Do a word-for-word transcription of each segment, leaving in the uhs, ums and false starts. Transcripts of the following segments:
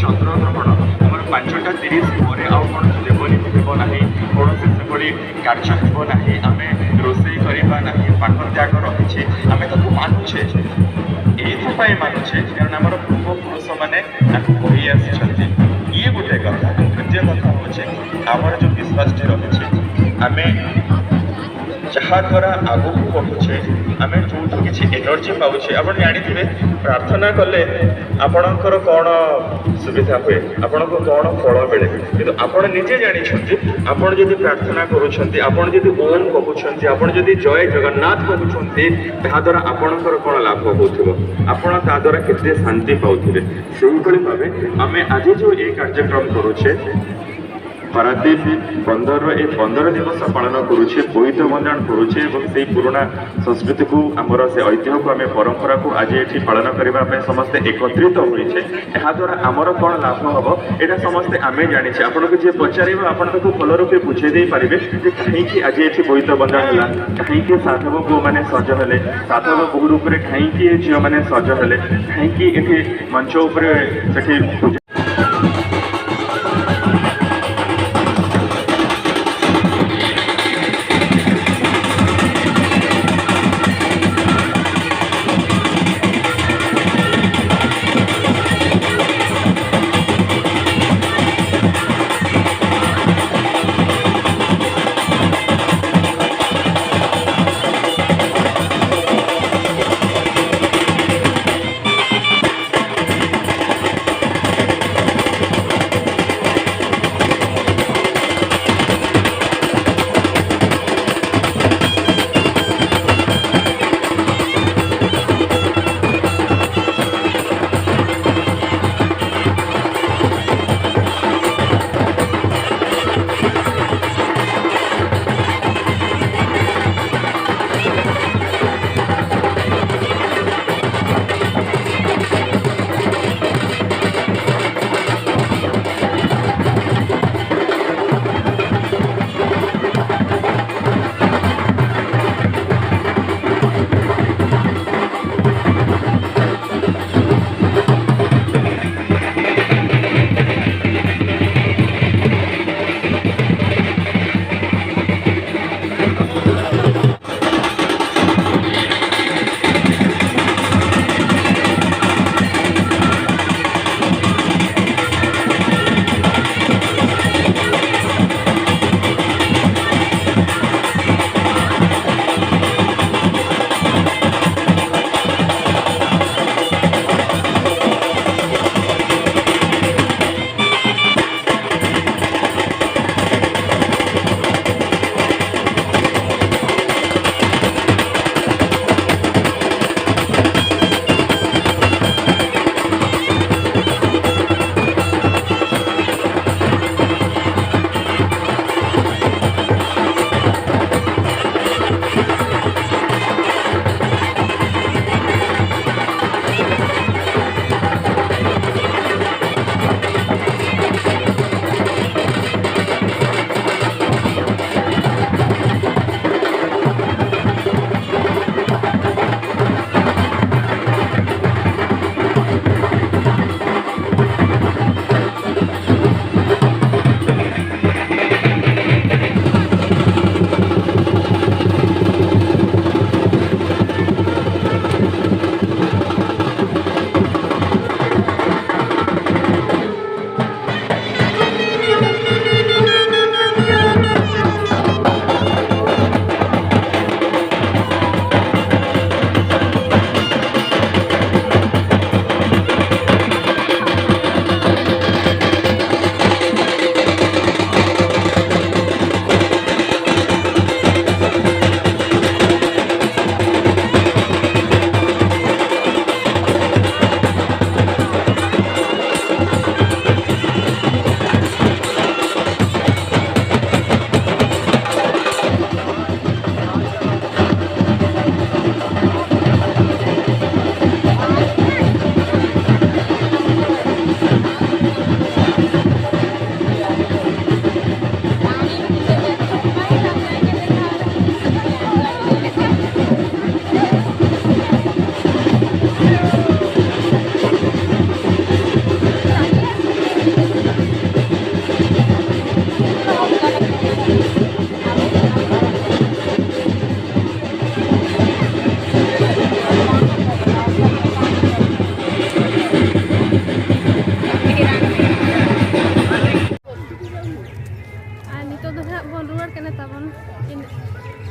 ଚନ୍ଦ୍ରଗ୍ରହଣ, ଆମର ପାଞ୍ଚଟା ତିରିଶ ପରେ ଆଉ କୌଣସି ଦେବନୀତି ହେବ ନାହିଁ, କୌଣସି ସେଭଳି କାର୍ଯ୍ୟ ହେବ ନାହିଁ, ଆମେ ରୋଷେଇ କରିବା ନାହିଁ, ପାଠ ତ୍ୟାଗ ରହିଛି, ଆମେ ତାକୁ ମାନୁଛେ। ଏଇଥିପାଇଁ ମାନୁଛେ କାରଣ ଆମର ପୂର୍ବପୁରୁଷମାନେ ତାକୁ କହି ଆସିଛନ୍ତି। ଇଏ ଗୋଟେ କଥା। ଦ୍ୱିତୀୟ କଥା ହେଉଛି ଆମର ଯେଉଁ ବିଶ୍ୱାସଟି ରହିଛି, ଆମେ ଯାହାଦ୍ୱାରା ଆଗକୁ ବଢ଼ୁଛେ, ଆମେ ଯେଉଁଠୁ କିଛି ଏନର୍ଜି ପାଉଛେ। ଆପଣ ଜାଣିଥିବେ, ପ୍ରାର୍ଥନା କଲେ ଆପଣଙ୍କର କ'ଣ ସୁବିଧା ହୁଏ, ଆପଣଙ୍କୁ କ'ଣ ଫଳ ମିଳେ, କିନ୍ତୁ ଆପଣ ନିଜେ ଜାଣିଛନ୍ତି। ଆପଣ ଯଦି ପ୍ରାର୍ଥନା କରୁଛନ୍ତି, ଆପଣ ଯଦି ଓମ୍ କହୁଛନ୍ତି, ଆପଣ ଯଦି ଜୟ ଜଗନ୍ନାଥ କହୁଛନ୍ତି, ତାହାଦ୍ୱାରା ଆପଣଙ୍କର କ'ଣ ଲାଭ ହେଉଥିବ, ଆପଣ ତାଦ୍ୱାରା କେତେ ଶାନ୍ତି ପାଉଥିବେ। ସେଇଭଳି ଭାବେ ଆମେ ଆଜି ଯେଉଁ ଏ କାର୍ଯ୍ୟକ୍ରମ କରୁଛେ, ପାରାଦୀପ ବନ୍ଦରର ଏ ପନ୍ଦର ଦିବସ ପାଳନ କରୁଛେ, ବୋଇତ ବନ୍ଦାଣ କରୁଛେ ଏବଂ ସେଇ ପୁରୁଣା ସଂସ୍କୃତିକୁ, ଆମର ସେ ଐତିହ୍ୟକୁ, ଆମେ ପରମ୍ପରାକୁ ଆଜି ଏଠି ପାଳନ କରିବା ପାଇଁ ସମସ୍ତେ ଏକତ୍ରିତ ହୋଇଛେ। ଏହାଦ୍ୱାରା ଆମର କ'ଣ ଲାଭ ହେବ, ଏଇଟା ସମସ୍ତେ ଆମେ ଜାଣିଛେ। ଆପଣଙ୍କୁ ଯିଏ ପଚାରିବ, ଆପଣ ତାକୁ ଭଲ ରୂପେ ବୁଝେଇ ଦେଇପାରିବେ ଯେ କାହିଁକି ଆଜି ଏଠି ବୋଇତ ବନ୍ଦାଣ ହେଲା, କାହିଁକି ସାଧବ ପୁଅମାନେ ସଜ ହେଲେ, ସାଧବ ବୋହୂ ରୂପରେ କାହିଁକି ଏ ଝିଅମାନେ ସଜ ହେଲେ, କାହିଁକି ଏଠି ମଞ୍ଚ ଉପରେ ସେଠି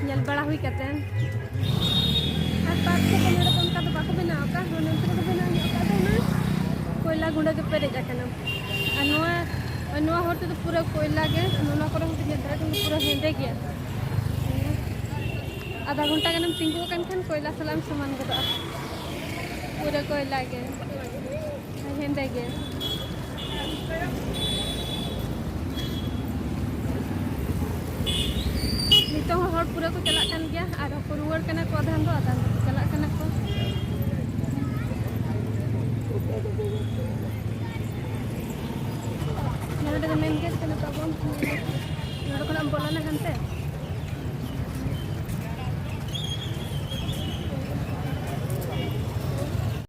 ᱧᱮᱞ ᱵᱟᱲᱟ ᱦᱩᱭ ᱠᱟᱛᱮ᱾ ᱟᱨ ᱯᱟᱨᱠ ᱠᱚᱫᱚ ᱱᱚᱰᱮ ᱫᱚ ᱚᱱᱠᱟ ᱫᱚ ᱵᱟᱠᱚ ᱵᱮᱱᱟᱣ ᱟᱠᱟᱫ, ᱱᱚᱰᱮ ᱫᱚ ᱠᱚ ᱵᱮᱱᱟᱣ ᱧᱚᱜ ᱟᱠᱟᱫ ᱫᱚ ᱚᱱᱟ ᱠᱚᱭᱞᱟ ᱜᱩᱸᱰᱟᱹ ᱜᱮ ᱯᱮᱨᱮᱡ ᱟᱠᱟᱱᱟ᱾ ᱟᱨ ᱱᱚᱣᱟ, ᱱᱚᱣᱟ ᱦᱚᱨ ᱛᱮᱫᱚ ᱯᱩᱨᱟᱹ ᱠᱚᱭᱞᱟ ᱜᱮ, ᱱᱚᱣᱟ ᱠᱚᱨᱮ ᱦᱚᱸ ᱧᱮᱞ ᱫᱟᱲᱮᱭᱟᱜ ᱠᱟᱱᱟ, ᱯᱩᱨᱟᱹ ᱦᱮᱸᱫᱮ ᱜᱮᱭᱟ᱾ ᱟᱫᱷᱟ ᱜᱷᱚᱱᱴᱟ ᱜᱟᱱᱮᱢ ᱛᱤᱸᱜᱩ ᱟᱠᱟᱱ ᱠᱷᱟᱱ ᱠᱚᱭᱞᱟ ᱥᱟᱞᱟᱜ ᱮᱢ ᱥᱚᱢᱟᱱ ᱜᱚᱫᱚᱜᱼᱟ, ᱯᱩᱨᱟᱹ ᱠᱚᱭᱞᱟ ᱜᱮ, ᱦᱮᱸᱫᱮ ᱜᱮ᱾ ᱱᱤᱛᱚᱜ ᱦᱚᱸ ᱦᱚᱲ ᱯᱩᱨᱟᱹ ᱠᱚ ᱪᱟᱞᱟᱜ ᱠᱟᱱ ᱜᱮᱭᱟ, ᱟᱨ ᱦᱚᱸᱠᱚ ᱨᱩᱣᱟᱹᱲ ᱠᱟᱱᱟ ᱠᱚ, ᱟᱫᱷᱟᱱ ᱫᱚ ᱟᱫᱷᱟᱱ ᱫᱚᱠᱚ ᱪᱟᱞᱟᱜ ᱠᱟᱱᱟ ᱠᱚ᱾ ᱱᱚᱰᱮ ᱫᱚ ᱢᱮᱱ ᱜᱮᱴ ᱠᱟᱱᱟ ᱛᱟᱵᱚᱱ, ᱱᱚᱰᱮ ᱠᱷᱚᱱᱟᱜ ᱮᱢ ᱵᱚᱞᱚᱱᱟ ᱦᱟᱱᱛᱮ᱾